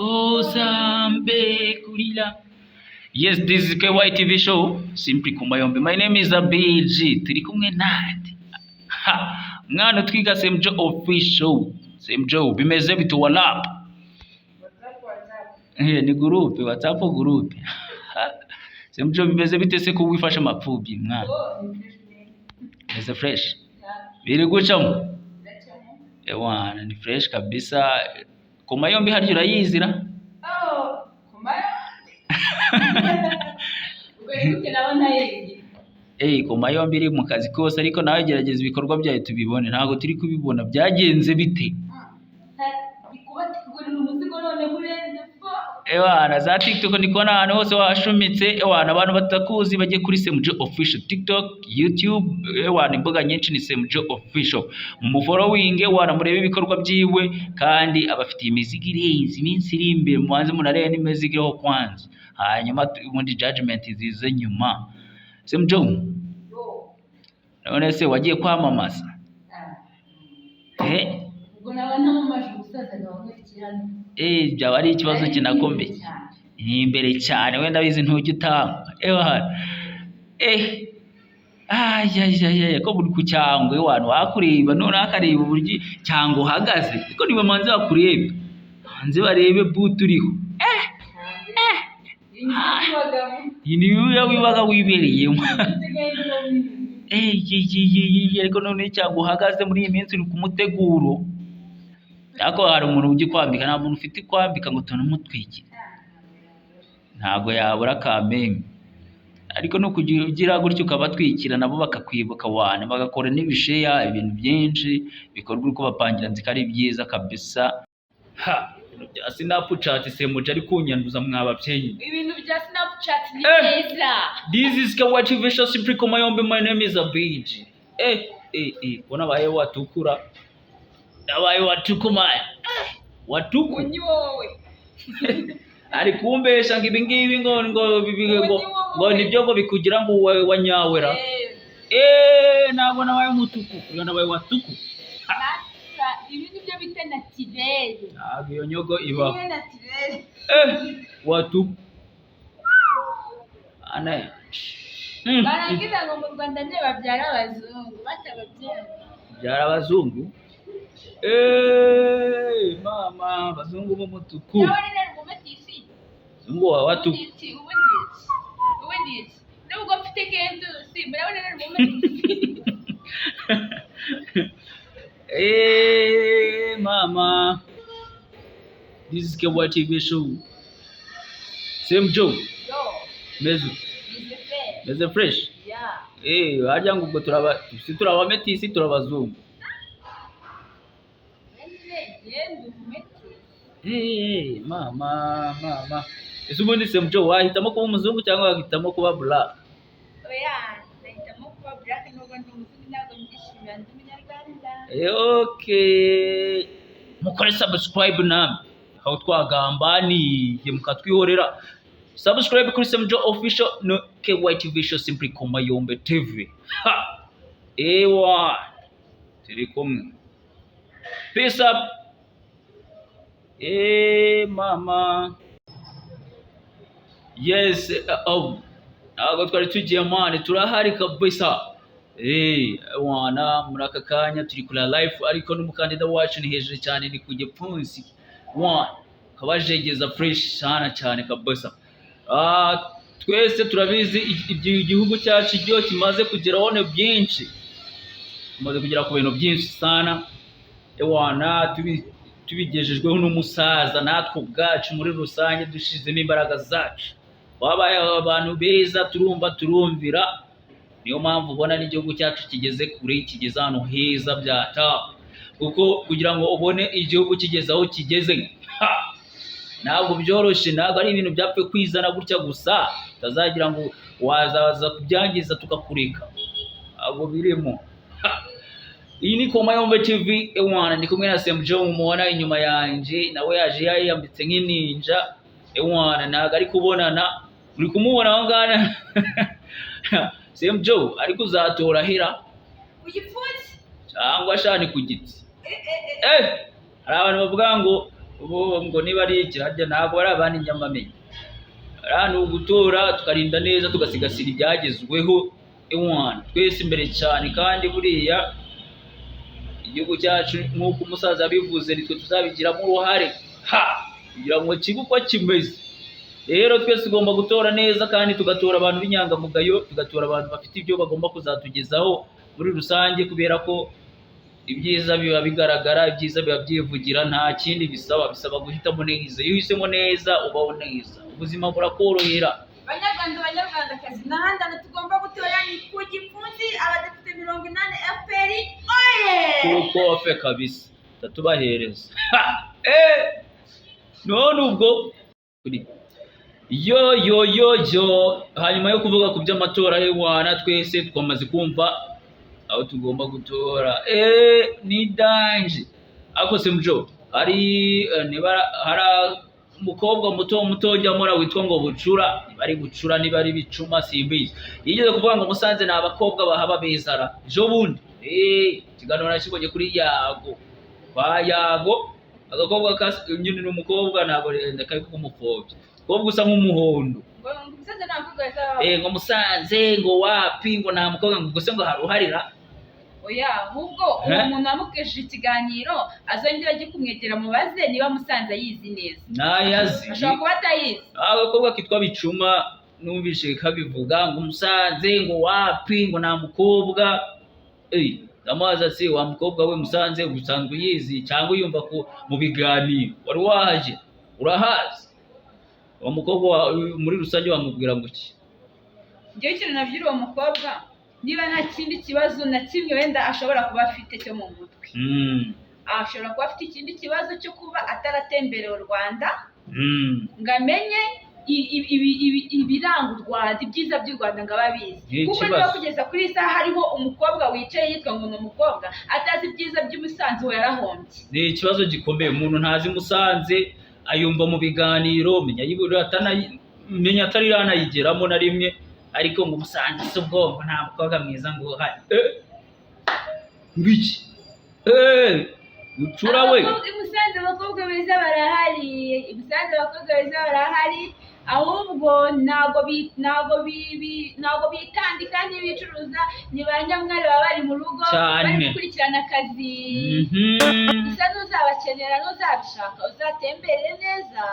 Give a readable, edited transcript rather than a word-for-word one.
Ozambe kurira. Yes, this is KYTV show, simply Kumayombe. My name is Abg. Turi kumwe nande? Ha, mwana twiga Semjo Official. Semjo, bimeze bite? What up? Eh, ni group, WhatsApp group. Semjo, bimeze bite se ko wifashe mapfubyi mwana? Meze fresh. Biri gucamo? Ewana, ni fresh kabisa. Kumayombe harya urayizira? Oh, Kumayombe. Ubwo nigute naba ntayizi? Eh, Kumayombe iri mu kazi kose, ariko nawe gerageza ibikorwa byayo tubibone. Ntabwo turi kubibona. Byagenze bite? Ndi kubategurira umuzigo none urenze fo. Ewana, za TikTok ndi kubona ahantu hose washumitse. Ewana, abantu batakuzi bajye kuri Semjo Official TikTok, YouTube, ewana, imbuga nyinshi ni Semjo Official. Mumufollowing, ewana, murebe ibikorwa byiwe, kandi abafitiye imizigo irenze. Iminsi iri imbere mubanze munarebe n'imizigo iriho kwanza. Hanyuma ubundi judgment zize nyuma. Semjo, Yo. none se wagiye kwamamaza? Ah. Eh? Ubwo naba ntamamaje umusaza nkaba hano. Eh, byaba ari ikibazo kinakomeye. Ni imbere cyane, wenda bizi ntujya utangwa. Ewana. Eh. Ayayaya, ko buri ku cyangwe ewana wakureba none akareba uburyo cyangwa uhagaze, ariko niba manze bakurebe, hanze barebe butu uriho. Eh, iyi ni yo wibaga wibereyemo. Eh, ye ye ye ye ye, ariko none cyangwa uhagaze muri iyi minsi uri ku muteguro. Ariko hari umuntu ujya kwambika, nta muntu ufite kwambika ngo tunamutwikire. Ntabwo yabura kameme. Ariko no kugira ugira gutyo ukabatwikira nabo bakakwibuka wane, bagakora n'ibisheya, ibintu byinshi bikorwa uri kubapangira, nzi ko ari byiza kabisa. Ha, ibintu bya Snapchat Semuja ari kunyanduza mwa babyeyi. Ibintu bya Snapchat ni Eh. byiza. This is Kawachi Visha Simply Kumayombe. My name is Abiji. Eh, eh, eh, bona baye watukura. Nabaye watukuma. Watuku. Unyi wowe. Ari kumbesha ngo ibi ngibi ngo nibyo ngo bikugira ngo wanyawera. Eh, Eh, ntabwo nabaye umutuku. Uyo nabaye watuku. Ibi nibyo bita naturel. Ntabwo iyo nyogo ibaho. Niyo naturel. Eh, watuku. Ane. Barangiza ngo mu Rwanda ntibabyara abazungu, batababyara. Byara abazungu. Eh, mama, abazungu b'umutuku. Nawe rero umumetisi. Abazungu wa watuku. Ubundi iki, ubundi iki, ubundi iki. Nubwo mfite kendusi, murabona rero umumetisi. Eh, mama. This is Kebwa TV show. Same Joe. Yo, Meze. bize fe. Meze fresh. Yeah. Eh, harya ngo ubwo turaba si turaba metisi, turabazungu. Nyine genda umumetisi. Eh, mama, mama. Ese ubundi Same Joe wahitamo kuba umuzungu cyangwa wahitamo kuba black? Oya, nahitamo kuba black nubwo ndi umuzungu, ntabwo mbyishimira, ndi umunyarwanda. Eh, okay. Mukore subscribe namwe. Aho twagambaniye mukatwihorera. Subscribe kuri Same Joe Official no KYTV show, Simply Kumayombe TV. Ha! Ewa. Turi kumwe. Peace up. Eh, mama. Yes, oh. Ntabwo twari tugiye mane, turahari kabisa. Eh, wana, muri aka kanya turi kuri live, ariko n'umukandida wacu ni hejuru cyane, ni ku gipfunsi. One, kabajegeza fresh sana cyane kabisa. Ah, twese turabizi igihugu cyacu ibyo kimaze kugeraho ni byinshi. Tumaze kugera ku bintu byinshi sana. Ewana, tubigejejweho n'umusaza, natwe ubwacu muri rusange dushizemo imbaraga zacu. Wabaye abantu beza, turumva turumvira, niyo mpamvu ubona n'igihugu cyacu kigeze kure, kigeze ahantu heza byata, kuko kugira ngo ubone igihugu kigeze aho kigeze, ha! Ntabwo byoroshye, ntabwo ari ibintu byapfuye kwizana gutya gusa. Utazagira ngo wazaza kubyangiza tukakureka, ntabwo birimo. Ha! Iyi ni Koma Yombe TV, ewana, ndi kumwe na Semjo mumubona inyuma yanjye, nawe yaje yayambitse nk'ininja, ewana, ntabwo ari kubonana, uri kumubona aho ngaho. Semjo, ariko uzatora hera? Ku gipfunsi. Cyangwa shani ku giti? Eh, eh, eh. Eh, hari abantu bavuga ngo Ubu ngo niba ari iki harya, ntabwo ari abandi nyamamenye. Hariya ni ugutora tukarinda neza, tugasigasira ibyagezweho. Ewana, twese imbere cyane. Kandi buriya igihugu cyacu, nk'uko umusaza yabivuze, nitwe tuzabigiramo uruhare ha kugira ngo kibe uko kimeze. Rero twese tugomba gutora neza kandi tugatora abantu b'inyangamugayo, tugatora abantu bafite ibyo bagomba kuzatugezaho muri rusange, kubera ko ibyiza biba bigaragara, ibyiza biba byivugira. Nta kindi bisaba, bisaba guhitamo neza. Iyo uhisemo neza ubaho neza, ubuzima burakorohera. Banyarwanda, banyarwandakazi, n'ahandi hantu tugomba gutora ni ku gipfunsi, abadepite 80, FPR oye! Kuko fe kabisa tatubahereza. Ha! Eh! None ubwo yo yo yo yo, hanyuma yo kuvuga ku by'amatora y'Iwana, twese twamaze kumva aho tugomba gutora. Ni danger. Ariko se mjo hari niba hari umukobwa muto muto ujya mura witwa ngo Bucura, niba ari Bucura, niba ari Bicuma, simbizi, yigeze kuvuga ngo Musanze ni abakobwa bahaba bezara ejo bundi. Ikiganiro nakibonye kuri Yago, kwa Yago, agakobwa nyine ni umukobwa, ntabwo ndakari kumupfobya, umukobwa usa nk'umuhondo. Ngo Musanze nta mukobwa weza. Ngo Musanze ngo wapi, ngo nta mukobwa, ngo gusa ngo hari uharira. Oya, ahubwo uwo Eh? muntu wamukesheje ikiganiro azongera ajye kumwegera mubaze niba Musanze ayizi neza. Nayazi. Ashobora kuba atayizi. Agakobwa kitwa Bicuma numvise kabivuga ngo Musanze ngo wapi, ngo nta mukobwa. Ndamubaza ati: "Wa mukobwa we, Musanze usanzwe uyizi cyangwa uyumva ku mu biganiro? Wari waje, urahazi?" Uwo mukobwa muri rusange wamubwira ngo iki? Njyewe ikintu nabwira uwo mukobwa, niba nta kindi kibazo na kimwe wenda ashobora kuba afite cyo mu mutwe, ashobora kuba afite ikindi kibazo cyo kuba ataratembereye u Rwanda ngo amenye ibiranga u Rwanda, ibyiza by'u Rwanda, ngo abe abizi. Ni Kuko ikibazo. niba kugeza kuri iyi saha hariho umukobwa wicaye yitwa ngo ni umukobwa atazi ibyiza by'Umusanzu, we yarahombye. Ni ikibazo gikomeye. Umuntu ntazi Musanze, ayumva mu biganiro, menya menya atari yanayigeramo na rimwe, ariko ngo Musanze si ubwonko, nta mukobwa mwiza ngo uhari. Ngiki Bucura we. I Musanze abakobwa beza barahari, i Musanze abakobwa beza barahari, ahubwo ntabwo bitandika, ntibicuruza, ni ba nyamwari, baba bari mu rugo Cyane. bari gukurikirana akazi. Gusa n'uzabakenera, n'uzabishaka, uzatembere neza.